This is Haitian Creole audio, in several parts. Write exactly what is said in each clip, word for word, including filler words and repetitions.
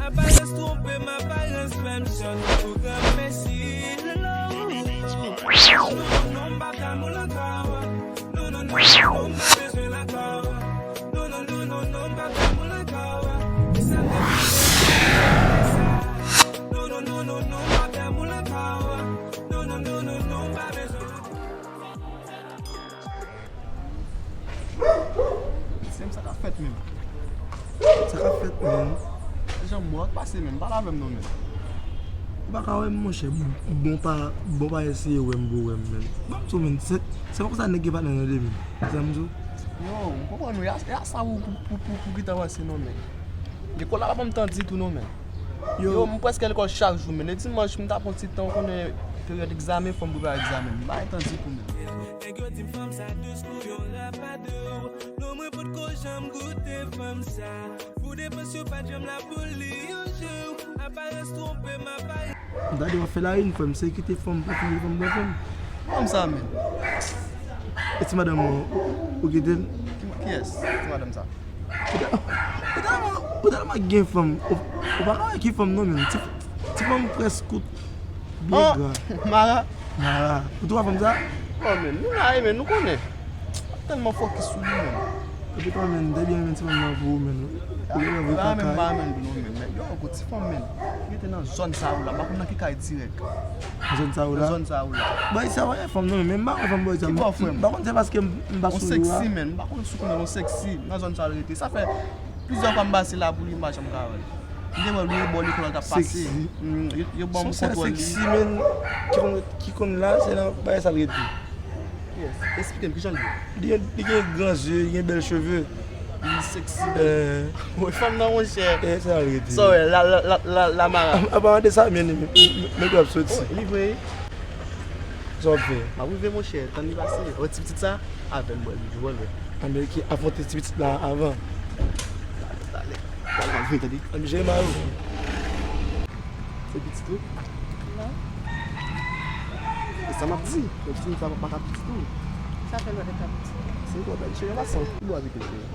Aparans twonpe m, aparans fè m sòt pou granmesi. Non, non, non, m pa t amoul ankò. Non, non, non, non, m pa bezwen l ankò. Non, non, non, non, non, m pa t amoul ankò. Sa fè m sa. Non, non, non, non, non, m pa t amoul ankò. Non, non, non, non, non, m pa bezwen l ankò. Mesye m, sa k ap fèt menm? Sa k ap fèt menm? Jan mò k pase menm, pale avè m non menm. Ou pa ka wè m, monchè, bon pa, bon pa eseye wè m pou wè m menm. Ban m di w menm, se, se pa konsa nèg gen patnè nan de menm. Sa m di w? Yo, m konprann ou, e a, e a sa ou pou, pou, pou, pou gentan panse non menm. Lekòl la pa ban m tan ditou non menm. Yo. Yo, m prèske lekòl chak jou menm. Le dimanch, m ta pran ti tan, ou konnen peryòd egzamen, fò m prepare egzamen m. M pa gen tan ditou menm. Nèg yo di m fanm sa dous kou yon rapadou. Non, mwen potko janm goute fanm sa. Pou depans yo pa t janm la pou li yon jou. Aparans twonpe m, aparans. M ta di w ap fè layin, frè m, se kite fanm, pa fini fanm, bò fanm. Fanm sa menm. E ti madanm ou, ou kite l? Ki, kiyès? Ti madanm sa? Ou tèlman, ou tèlman gen fanm, ou, ou pa ka wè ki fanm non menm. Ti, ti fanm prèske kout, byen gra. Mara. Mara. Ou twa fanm sa? Oh, men, nou la, men, nou konnen. Tèlman fokis sou li, men. Epi twa, men, te byen, men, ti fanm nan pou ou, men. Ou gen anvi kaka. Pa men, pa men, non, men, men, yo, gwo ti fanm, men. Li te nan zòn sa ou la, m pa konn nan ki kay dirèk. Nan zòn sa ou la? Nan zòn sa ou la. Bòy sa, wè, fanm nan, men, m pa wè fanm bòy sa. Ki bò, frè m? M pa konn se paske m, m pa sou yo a. Yon seksi, men, m pa konn si w konnen yon seksi, nan zòn sa l rete. Sa fè plizyè fwa m pase la pou li, m pa janm ka wè l. M te wè l, yon bò lekòl la t ap pase. Seksi. Mm, yo, yo ban m kontwòl li. Seksi, men, ki konn, ki konn la, se nan bagay sa l rete. Yes. Esplike m, kijan l ye? Li gen, li gen gran zye, li gen bèl cheve. Li seksi, men. Woy, fanm nan, monchè. E sa l rete. Sa w wè, la, la, la, la, la, mara. Apa de sa, men, men, men, men, w ap soti. Oh, li vre. Sa w ap fè? M ap rive, monchè. Tann li pase. O, ti pitit sa, avè l, mwen, li vòlè. Anben ki afwonte ti pitit la avan. Talè, talè. Talè, m ap vin, tande. Anben, jere mal. Se pitit ou? Non. E sa m ap di, menm si m pa, pa ka pitit ou. Sa fè lè w te ka pitit. Se yon bèl cheri, an pasan. Ki bò w abite, cheri?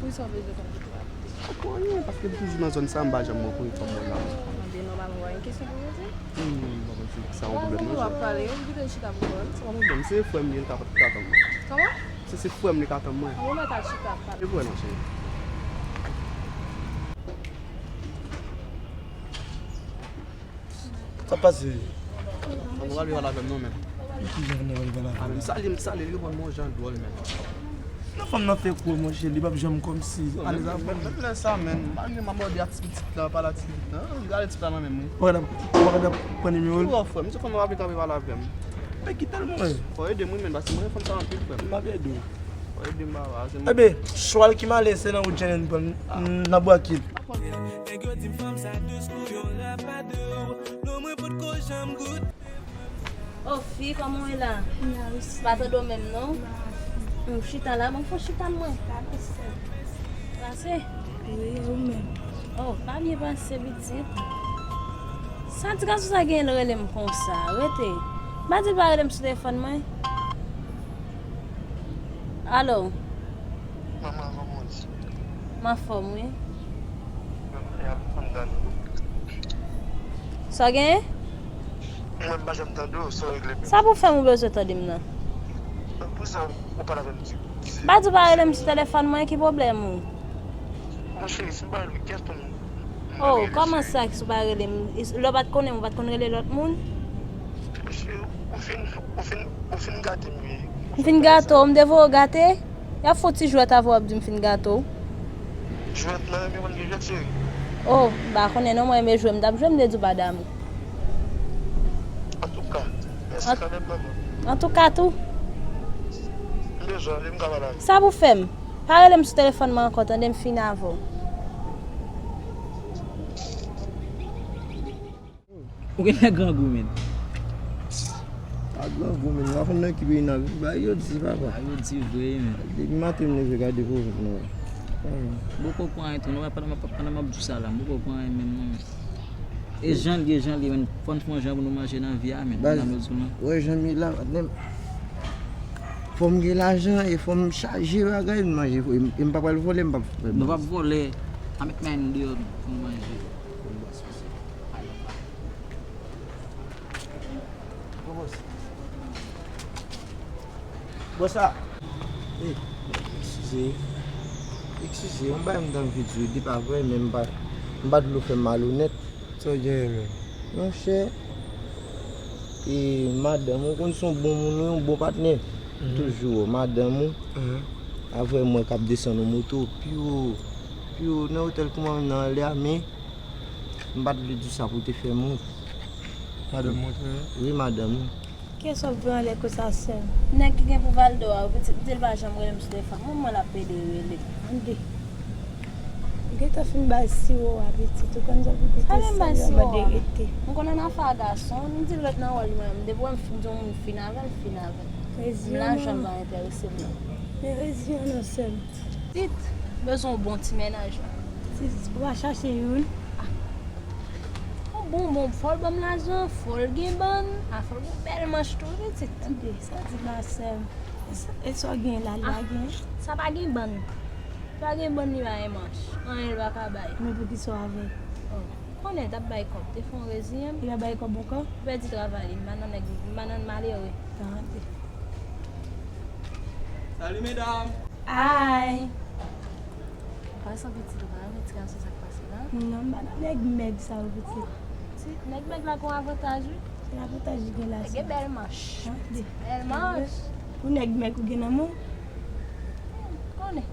Poukisa w bezwen konn kote m abite? Ou konnen, paske m toujou nan zòn sa, m pa janm wè w, premye fwa m wè w la. Anben, nòmalman, w pa gen kesyon pou poze? Hmm, m pa konn si sa yon pwoblèm, non, cheri. W ap pale, ou kite l chita pou kò l. Se pa pwoblèm, se frè m li ye, l ka, ka tann mwen. Kòman? Se, se frè m li ka tann mwen. Bon, mèt al chita ap pale. E vre non, cheri. Sa pase? Sa nou pale pale avè m non, men. Ki jan nou pale pale avè m? A, men m salye, m salye, li reponn m yon jan dwòl, men. Non, fanm nan fè kwè, monchè, li p ap janm kòmsi alèz avè m. Menm lè sa, men, m pa gen m abòde ak ti pitit la, pale ak ti pitit la. Gade ti pitit la nan men m, wi. Ou pa ka, ou pa ka pran nimewo l? Ki wè, frè m, se fanm nan pa vle kanpe pale avè m. Men kite l, mwen. Fò ede m, wi, men, paske mwen renmen fanm sa anpil, frè m. M ap ede w. Fò ede m, papa, se mwen. Ebe, chwal ki male, se nan wout Jennenn pran, nan bwa kil. Nèg yo di m fanm sa dous kou yon rapadou. Non, mwen potko janm goute. Oh, fi, kòman w ye la? Nice. Pa tande w menm, non? Nice. Hmm, chita la, bon, fò chita mwen. Pase? Wi, ou menm? Oh, pa byen pase, pitit. Sa ti gason sa genyen l rele m konsa? Rete. M pa di l pa rele m sou telefòn mwen. Alo? Manman, kòman w ye? M anfòm, wi. Sa w genyen? Mwen, m pa janm tande w, sa w regle menm? Sa pou fè m ou bezwen tande m nan? Pou sa ou pale avè m di, di se... M pa di w pa rele m sou telefòn mwen, ki pwoblèm ou? Mon cheri, si m pa rele w, kiyès pou m, m rele? Oh, kòman sa, si w pa rele m? Lè w pa t konnen m, ou pa t konn rele lòt moun? Mon cheri, ou fin, ou fin, ou fin gate m, wi. M fin gate w, m te voye w gate? Y ap fè w ti jwèt avè w, w ap di m fin gate w. Jwèt nan, renmen konn gen jwèt, cheri. Oh, m pa konnen non, mwen renmen jwe, m t ap jwe, m te di w pa damou. Antouka, mèsi kanmenm, manman. Antouka tou. M bezwen w, m ka pale avè w. Sa pou fè m? Pa rele m sou telefòn mwen ankò, tande, m fini avè w. Ou genlè grangou, men. Pa grangou, men. Ou pa konn nan ki peyi n ap viv, bagay yo di, papa. Bagay yo di vre, men. Depi maten m leve, gade pwovèb nou. Poko pran anyen tou, non, pandan m ap, pandan m ap di w sa la, m poko pran anyen menm, non, men. E jan l ye, jan l ye, men. Fò n fè yon jan pou nou manje nan vi a, men. Baz, ou wè jan m ye la, patnè m. Fò m gen lajan e fò m chaje bagay, m manje, e m, e m pa pral vòlè, m p ap vòlè. Nou p ap vòlè. A met men deyò pou nou manje. Bon, bòs, mèsi. Bon, bòs. Bòs la. Ey, eskize. Eskize, yon bagay m t anvi di w, li pa vrè, men m pa, m pa t vle w fè m malonèt. Sa w genyen menm? Monchè, e madanm ou konn se yon bon moun, yon bon patnè. Toujou, madanm ou, avè mwen k ap desann yon moto, pi wo, pi wo nan otèl kouman nan anlè a, men m pa t vle di w sa pou w te fè m wont. Madanm montre? Wi, madanm ou. Kiyès w ap voye anlè konsa, sè m? Nèg ki gen pou Valdo a, pitit, m di l pa janm rele m sou telefòn. Mwen, mwen l ap pede rele. Tande. Ou gentan fin bay siwo a, pitit. Ou konn jan pitit sa, yo mande rete. M konnen nan afè a gason, m di l ret nan wòl li, mwen menm. Depi w wè m fin di yon moun fin avè l, fin avè l. M lajan pa enterese m, non. Men rezi an non, sè m. Pitit, bezwen yon bon ti mennaj. Pitit, ou pa chache youn? Yon bon, bon, fò l ban m lajan, fò l gen bann, a fò l gen bèl manch tou, pitit. Tande, sa di la, sè m. E sa, e sa w gen la, li pa gen? Sa pa gen bann. Pa gen bann, li pa gen manch. Anyen l pa ka bay. Men poukisa w avè l? Oh, konnen t ap bay kòb, te fè yon reziyen m. Li pa bay kòb ankò? Li pèdi travay li, m pa nan nèg, m pa nan malere. Tande. Salut mesdames. Ay. Ou pa santi pitit ou pa renmen ti gason sa k pase la? Non, m pa nan nèg mèg sa yo, pitit. Ti nèg mèg la gon avantaj, wi. Ki avantaj li gen la? Li gen bèl manch. Tande. Bèl manch. Pou nèg mèg ou gen nan men w? Hmm, konnen.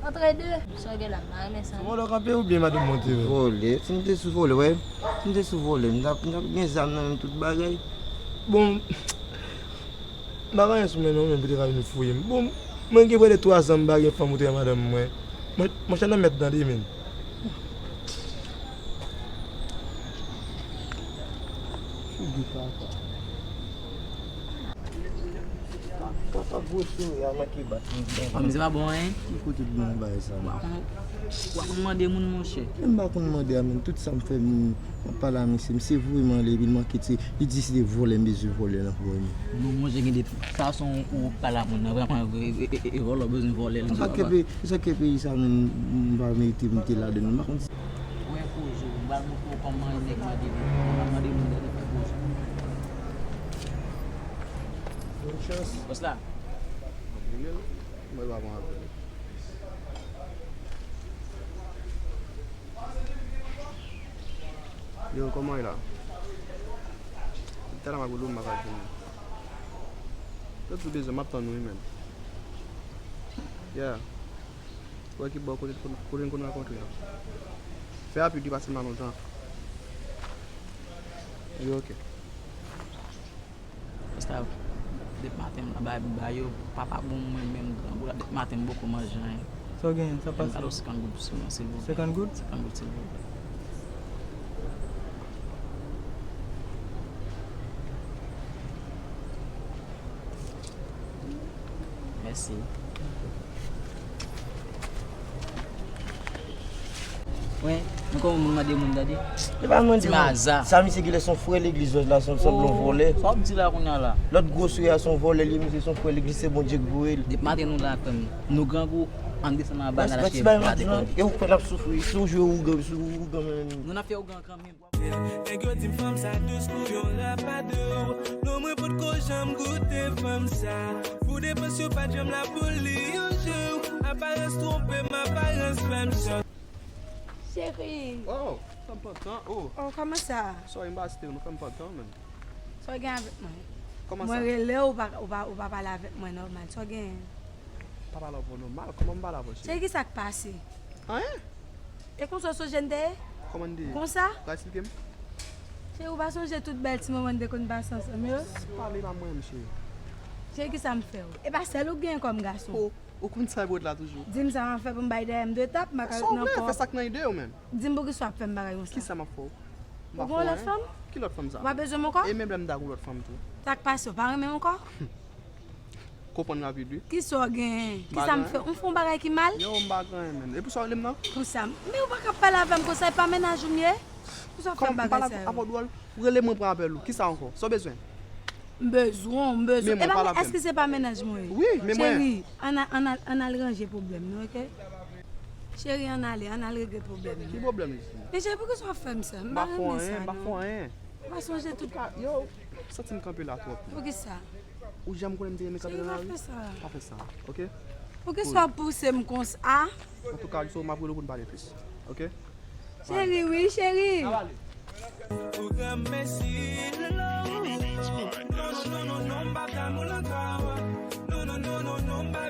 Antre de. Sa w gen la, m pa renmen sa. Se vòlè w kanpe oubyen madanm monte menm? Vòlè. Si m te sou vòlè, wè. Si m te sou vòlè, m t ap, m t ap gen zam nan men m, tout bagay. Bon, m pa gen anyen sou men non, men pou te ka vin fouye m. Bon, mwen gen prè de twa zan m pa gen fanm ou te wè madanm mwen. Mwen, monchè nan mèt tande men. Figi papa. Papa gwo souri a manke bat m. Kòm se pa bon, en? Ki kote pou mwen bay sa? Ou pa konn, ou pa konn mande moun, monchè. Men m pa konn mande a, men tout sa m fè, m, m ap pale a misye. Misye voye m anlè, epi l manke ti, li di se te vòlè m bezwen vòlè nan pou mwen. Non, monchè, gen de fason ou pale a moun nan, vrèman vre, e, e, e, e vòlè w bezwen vòlè l. Sa k fè, sa k fè peyi sa, menm, m pa merite m te ladann, m pa konn si. Ou enpoze w, m pral montre w kòman yon nèg mande moun, kòman mande moun nan fè poze. Bonne chance. Bòs la. Mwen pa bon avè l. Yo, kòman w ye la? Talè m ap rele w, m pa ka jwenn ou. Lè w bezwen, m ap tann ou, wi, menn. Yeah. Ou wè ki bò kote, kote n konn rankontre a? Fè rapid wi, paske m pa lontan. Yo, oke. Gustav, depi maten m nan bay bouda yo, papa bon mwen menm grangou la, depi maten m poko manje anyen. Sa w genyen? Sa pase? Ba m senkant goud sou mwen, silvouplè. Senkant goud? Senkant goud, silvouplè. Mèsi. Wi, men kòman moun mande moun, tande? Li pa mande moun. Ti maza. Sa misye genlè se yon frè legliz la, se yon sanble yon vòlè. Sa w ap di la kounye a la? Lòt gwo sou a se yon vòlè li ye, misye se yon frè legliz, se Bondye k voye l. Depi maten nou la, frè m. Nou grangou, ann desann anba, n al achte bagay. E ou fè n ap soufri, si w jwe ougan, si w ougan menm. Nou n ap fè ougan kanmenm. Nèg yo di m fanm sa dous kou yon rapadou. Non, mwen potko janm goute fanm sa. Pou depans yo pa t janm la pou li yon jou. Aparans twonpe m, aparans fè m chòk. Cheri. Oh, fanm pantan, oh. Oh, kòman sa? Sorry, m pa site w, non, fanm pantan, menm. Sa w gen avèk mwen? Kòman sa? Mwen rele w, ou pa, ou pa, ou pa pale avèk mwen nòmal. Sa w gen? Pa pale avè w nòmal? Kòman m pale avè w, cheri? Cheri, ki sa k pase? Anyen? E konsa w sonje n te ye? Kòman n te ye? Konsa? Ka eksplike m? Cheri, ou pa sonje tout bèl ti moman n te konn pase ansanm yo? Pale pa mwen, cheri. Cheri, ki sa m fè w? E pa sèl ou k genyen kòm gason. Oh, ou konn sa yo t la toujou. Di m sa m ap fè pou m bay dèyè m de tap, m pa ka ret nan kò. Sa w vle, fè sa k nan ide w menm. Di m poukisa w ap fè m bagay konsa. Kisa m ap fè w? M pa fè w anyen. Ou gen yon lòt fanm? Ki lòt fanm sa? Ou pa bezwen m ankò? E menm lè m ta gen yon lòt fanm tou. Sa k pase, ou pa renmen m ankò? Konprann rapid wi. Kisa w genyen? Kisa m fè? M fè yon bagay ki mal? Yo, m pa gen anyen menm. E pou sa w rele m nan? Pou sa. Men ou pa ka pale avè m konsa, e pa mennaj ou m ye? Pou sa w ap fè m bagay sa yo? Kòm m pale avè w dwòl, ou rele mwen pran apèl ou. Kisa ankò? Sa w bezwen? M bezwen w, m bezwen w. E pa mwen, èske se pa mennaj mwen ye? Wi, men mwen. Cheri, ann al, ann al, ann al ranje pwoblèm nou, oke? Cheri, ann ale, ann al regle pwoblèm Ki nan. Pwoblèm isit? Mesye, poukisa w ap fè m sa? M M pa pa fè renmen anyen, sa m pa fè non. Anyen. M pa sonje tout. Yo, w santi m kanpe la twòp. Poukisa? Ou janm konnen m te renmen kanpe Cheri, nan pa lari? Fè sa. Pa fè sa, oke? Poukisa w ap pouse m konsa? Antouka, so m ap rele w pou n pale plis, oke? Cheri, wi, cheri. Ou granmesi, non, non, non, non, non, m pa t amoul ankò. Non, non, non, non, non, m pa